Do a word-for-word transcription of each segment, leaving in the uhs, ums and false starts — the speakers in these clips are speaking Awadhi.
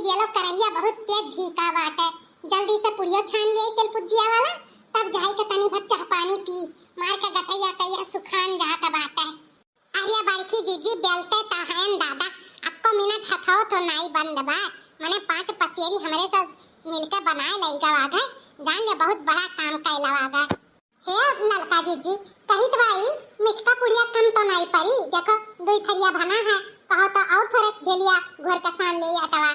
ये लोग करहिया बहुत तेज धीका बाटे, जल्दी से पुड़ियो छान ले तेल पुजिया वाला, तब जाई के तनी भर चाह पानी पी, मार के गटैया टैया सुखान जात बाटे। अरे बड़की जीजी, बेलते त हयन दादा, अक्को मिनट हथौ तो नाई बंद बा। मने पाँच पसेरी हमरे सब मिलके बनाए लई गवा घे, जान ले बहुत बड़ा काम कैलवा घे। हे ललका जीजी, कहित बाई, मिठका पुड़िया कम तो नाई पड़ी, देखो दुई थरिया बना है, कहो तो और थोड़े भेलिया घोर के सान ले अटवा।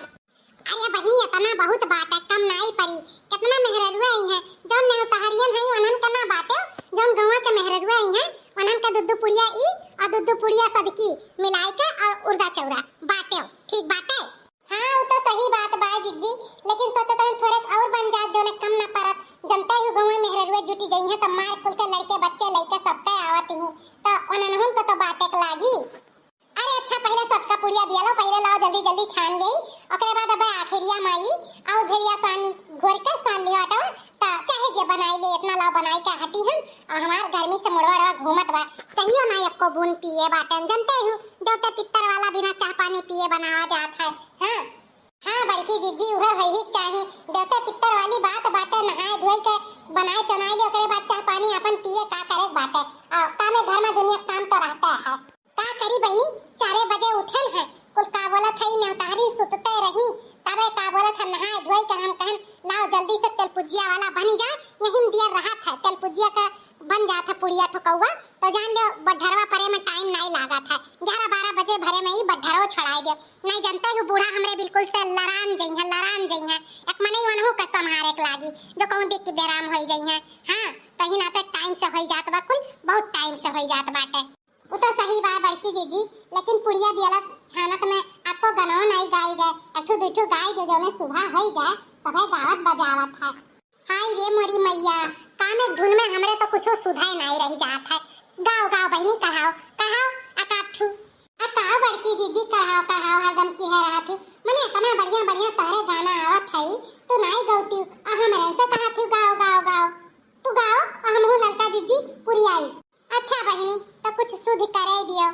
अरे बहिनी, इतना बहुत बाटे, कम नाई पड़ी। कितना मेहररुआ आई हैं, जौन नेवतहरियन हैं, उन्हन के ना बाटे, जौन गौवा के मेहररुआ आई हैं, उन्हन के दुद्दू पुड़िया ई और दुद्दू पुड़िया सदकी मिलाई के और उर्दा चौरा बाटे, ठीक बाटे। हाँ, वो तो सही बात बा जिज्जी, लेकिन सोचत हन थोड़े और बन जात, जौने कम ना परत। जनते ही गौवा मेहररुआ जुटी जई हैं, तो मार कुल के लड़के बच्चे लइके सबके आवत ही, तो उन्हन को तो बाटे के लागी। अरे अच्छा, पहिले सतका पुड़िया दिया लो, पहिले लाओ जल्दी जल्दी छान लेई, ओकरे बाद अब आखिरिया माई आउ भेरिया सानी घोर के सान लियो आटवा, त चाहे जे बनाई ले, इतना लाओ बनाई के हटी हम, और हमार गर्मी से मुड़वा अड़वा घूमत बा, चाहियो ना एको बून पिए बाटे, हम जनते हूँ, देवते पित्तर वाला बिना चाह पानी पिए बनावा जात है। हाँ, हाँ बड़की जीजी, उहे है ही चाही, देवते पित्तर वाली बात बाटे, नहाए धोए के बनाए चुनाए ले, ओकरे बाद चाह पानी अपन पिए का करे बाटे, आ, कामे घर में दुनिया काम तो रहते है। का करी बहिनी, चारे बजे उठन है, कुल का बोलत है, नेवतारिन सुतते रही, तबे का बोलत है, नहाए धोए के हम कहन, लाओ जल्दी से तेल पुजिया वाला बनी जाए, यही में दियर रहत है, तेल पुजिया का बन जात है पुड़िया ठोकौआ, तो जान लो बड्ढरवा परे में टाइम नाई लागत है, ग्यारह बारह बजे भरे में ही बड्ढरवा छोड़ाए दे, नाई जनते हो बूढ़ा हमरे बिल्कुल से लरान जइहें, लरान जइहें, एक मनई वनहु का संभारे के लागी, जो कहूँ दिक बेराम होई जइहें, हाँ, तही नाते टाइम से होई जात बा कुल, बहुत टाइम से होई जात बाटे। उ तो सही बा बड़की जीजी, लेकिन पुड़िया बियला छानत में आपको गनवा नाई गाई गए, अठू दुठू गाई दे, जौने सुबह होई जाए, सभे गावत बजावत है। हाय रे मोरी मैया, का में धुन में हमरे तो कुछो सुधाई नाई रही जात है। गाओ, गाओ बहिनी, कढ़ाओ, कढ़ाओ, अकाठू। आ का बड़की जीजी, कढ़ाओ, कढ़ाओ, हरदम की है रहा थी। मने इतना बढ़िया, बढ़िया तोहरे गाना आवत है, तू नाई गौती, आ हमरन से कहा थी, गाओ, गाओ, गाओ। तू गाओ, आ हमहू ललका जीजी पुरियाई। अच्छा बहिनी, तो कुछ सुध करे दियो।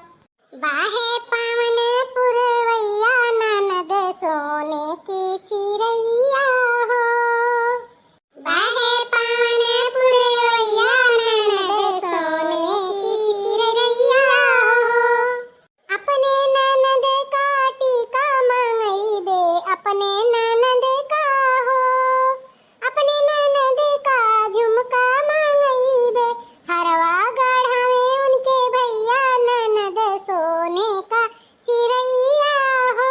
बाहे पावन पुरवैया ननद सोने की चिरैया हो। बाहे पावन पुरवैया ननद सोने की चिरैया हो। अपने ननद का टीका मंगइबे, अपने ननद का हो। अपने ननद का झुमका मंगइबे, हरवा गढ़ावे उनके भैया ननद सोने का चिरैया हो।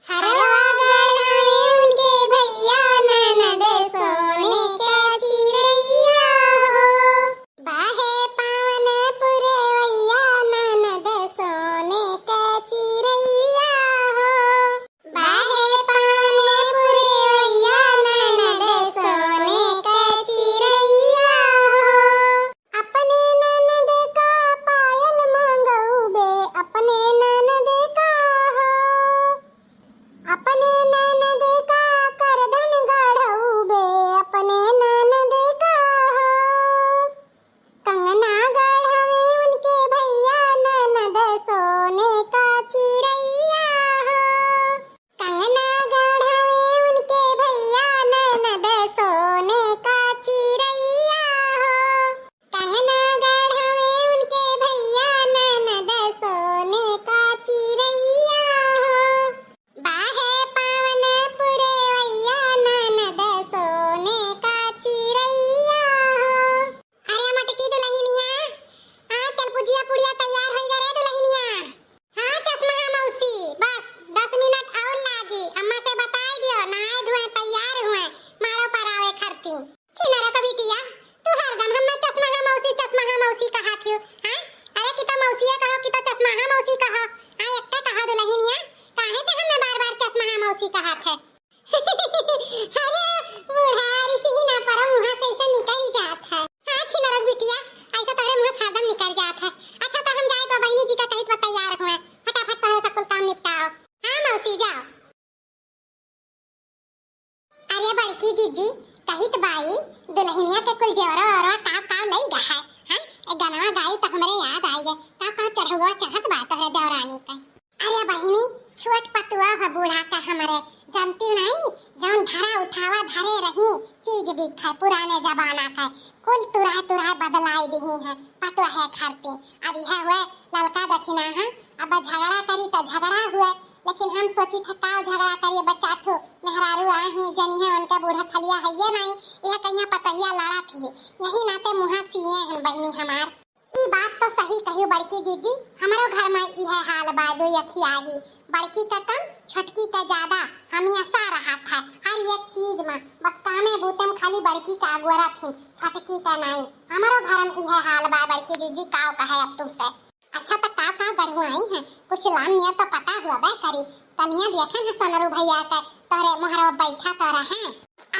हरवा गढ़ावे उनके भैया ननद सोने का चिरैया हो। बाहे पावन पुरवैया ननद सोने का चिरैया हो। बाहे पावन पुरवैया ननद सोने का चिरैया हो। अपने ननद का पायल मंगउबे, अपने ननद का हो। अपने ननद का करधन गढ़उबे, अपने ननद का हो। कंगना गढ़ावे उनके भैया ननद सोने का चिरैया हो। कंगना गढ़ावे उनके भैया ननद सोने का चिरैया हो। कंगना गढ़ावे उनके भैया ननद सोने का चिरैया हो। बाहे पावन पुरवैया ननद सोने का चिरैया हो। अरे मटकी दुलहिनिया, हाँ, तेल पुजिया पुड़िया तैयार होई गए दुलहिनिया। हाँ चश्मा मौसी, बस दस मिनट और लागी, अम्मा से बताई दियो, नहाए धोए तैयार हुए, माड़ो पर आवे खरती। छिनरा का बिटिया, तू हरदम हमें चश्मा मौसी, चश्मा मौसी कहा थियो, हाँ? अरे कि तो मौसिया कहो कि तो चश्मा मौसी कहो, हाँ, एक कहो दुलहिनिया, काहे ते हमें बार बार चश्मा मौसी कहा थे? अरे बूढ़ा, रिसही ना परो, मुँह से ऐसे निकल ही जात है। हाँ छिनरक बिटिया, ऐसे तोहरे मुँह से हरदम निकल जात है। अच्छा तो हम जाए तो बहिनी जी का कहित बा तैयार हुए, फटाफट तोहरे सब कुल काम निपटाओ। हाँ मौसी जाओ। अरे बड़की जीजी, कहित बाई, दुलहिनिया के कुल जेवरा ओवरा का का लई गा है, हाँ? ए गनवा गाई तो हमरे याद आई गए, का का चढ़उआ चढ़त बा तोहरे देवरानी के। अरे बहिनी, छोट पतुआ ह बूढ़ा के हमरे, जानती नहीं, जौन धरा उठावा धरे रही, चीज बिक है पुराने जमाना का, कुल तुराय तुराय बदलाई दिही है, पतोहे खरती। अब यह हुए, ललका दखिना है, अब झगड़ा करी तो झगड़ा हुए, लेकिन हम सोची थे का झगड़ा करी, बच्चा ठो मेहरारू आही, जनी है उनके बूढ़ा खलिया है ये नहीं, यह कहिया पतहिया लड़त ही, यही नाते मुँहा सिए हैं बहिनी हमार। ई बात तो सही कहियो बड़की जीजी, हमरो घर में इहे हाल बा, दो अखियाही, बड़की का कम, छोटकी का ज्यादा। हमेशा रहत है हर एक चीज में, बस कामे बूते में खाली बड़की का अगोरत हिन, छोटकी का नाई। हमरो घर में इहे हाल बा बड़की जीजी, काव कहे अब तुमसे। अच्छा तो काव काव गढ़ुआई है, कुछ लाम नियर तो पता हुआ बे करी। तनिया देखे है सोनरू भैया के, तोहरे मोहरवा बैठा तो रहे।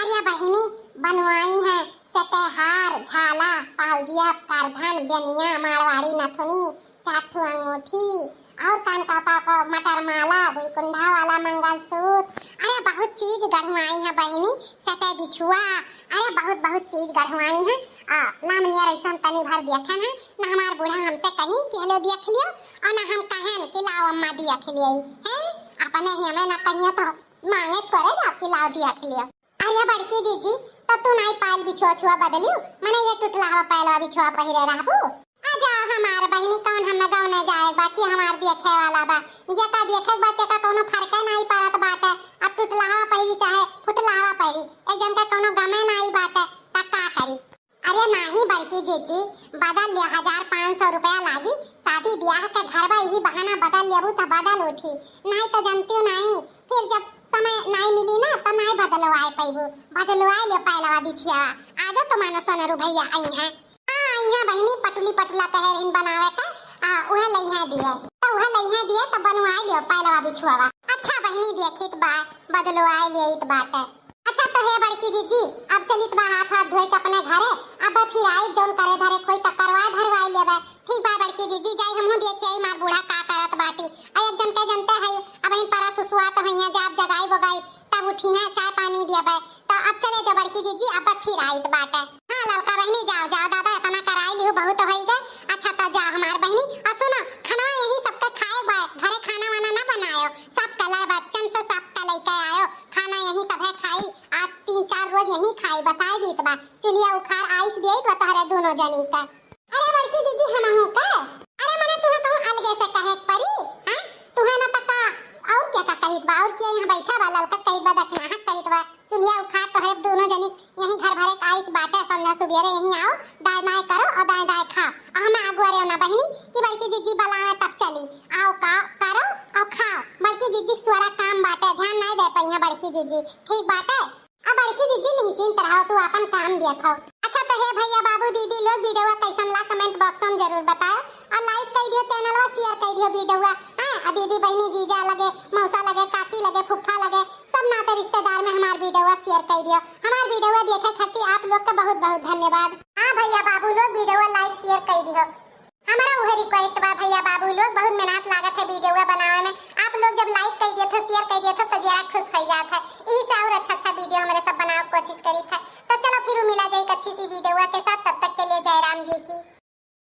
अरे बहिनी, बनवाई है सेटेहार, झाला, पाउजिया, करधन, बेनिया, मारवाड़ी नथुनी, चार ठो अंगूठी, और कान का, का, का मटर माला, दुई कुंडा वाला मंगलसूत्र। अरे बहुत चीज गढ़वाई है बहिनी, सटे बिछुआ। अरे बहुत बहुत चीज गढ़वाई है। आ, लाम नियर ऐसा तनी भर देखन है, ना हमार बूढ़ा हमसे कहीं कि हेलो देख लियो, और ना हम कहन कि लाओ अम्मा देख लियो। हैं, अपने ही हमें ना कहिए तो मांगे थोड़े जाओ कि लाओ देख लियो। अरे बड़की जीजी, तो तू नाई पायल बिछुआ छुआ बदलियो, मने ये टुटला हवा पायलवा बिछुआ पहिरे रहबू? आ जा हमार बहिनी, कौन हम गाँव नहीं जाए बा कि हमार देखे वाला बा, जेका देखे बा तेका कौनो फर्क नहीं पड़त बाटे। अब टुटला हवा पहिरी चाहे फुटला हवा पहिरी, एक जन का कौनो गमे नहीं बाटे, त का करी? अरे नाही बड़की जीजी, बदल लिया, हजार पाँच सौ रुपया लागी, शादी ब्याह के घर बा, यही बहाना बदल लेबू त बदल उठी, नहीं तो जनती नहीं, फिर जब समय नहीं मिली ना तो नहीं बदलवाए पैबू, बदलवाए ले पहलवा बिछिया। आजो तो मानो सोनरू भैया आई हैं, हाँ आई हैं बहिनी, पटुली पटुला कहे रहिन बनावे के, आ उहे लइहे दिए, तो उहे लइहे दिए तो बनवाए लियो पहलवा बिछुआवा। अच्छा बहिनी देखित बा, बदलवाए लियत बाटे। अच्छा तो हे बड़की जीजी, अब चलित बा हाथ हाथ धोए के अपने घरे, अब फिर आई जौन करे धरे खोई त करवाए धरवाए लेबे। ठीक बा बड़की जीजी, जाई हमहू देखी आई मार बूढ़ा का करत बाटी। आ एक जनते जनते है, अब इन परा सुसुआ तो है, जाब जगाई बगाई तब उठी है, चाय पानी देबे। तो अब चले दे बड़की जीजी, अब फिर आइत बाटे। हाँ ललका बहिनी, जाओ जाओ दादा, इतना कराई लिहू, बहुत होई गए। अच्छा तो जा हमार बहिनी, और सुनो, खाना यही सबके खाए बा, घरे खाना वाना ना बनायो, सब कलर बच्चन से सब के लेके आयो, खाना यही सब है खाई, आज तीन चार रोज यही खाई, बताए दीत बा, चुलिया उखार आइस दिए तो तहरे दोनों जनी का। अरे बड़की जीजी हमहू का, अरे मने तुहे कहूँ अलगे से कहे के पड़ी, हाँ? तुहे ना पता और क्या का कहित बा, और क्या यहाँ बैठा बा, ललका कहित बा, दखिनाहा कहित बा, चुलिया उखार तो है दोनों जनी यही घर भरे के आइस बाटे, संध्या सुबेरे यही आओ, दाएं दाएं करो और दाएं दाएं खाओ। और हम अगुअरे ना बहिनी कि बड़की जीजी बुलावे तब चली, आओ का करो और खाओ, बड़की जीजी के सुअरा काम बाटे, ध्यान नहीं दे पाई है बड़की जीजी, ठीक बाटे। अब बड़की जीजी निश्चिंत रहो, तू अपन काम देखो। अच्छा तो हे भैया बाबू दीदी लोग, वीडियो कैसन ला comment box में जरूर बताओ और like कर दियो, channel वा share कर दियो वीडियो। हाँ, आ दीदी बहनी जीजा लगे, मौसा लगे, काकी लगे, फुफ्फा लगे, सब नाते रिश्तेदार में हमार वीडियो share कर दियो। हमार वीडियो देखे खातिर आप लोग का बहुत बहुत धन्यवाद। हाँ भैया बाबू लोग वीडियो like share कर दियो। हमारा उहे request बा भैया बाबू लोग, बहुत मेहनत लागत है वीडियो बनावे में। आप लोग जब like कर दिए थे, share कर दिए थे तो जरा खुश हो जात है। यही से और अच्छा अच्छा वीडियो हमारे सब बनावे की कोशिश करी थे। तो चलो फिर मिला जाए एक अच्छी सी वीडियो के साथ, तब तक के लिए जय राम जी की।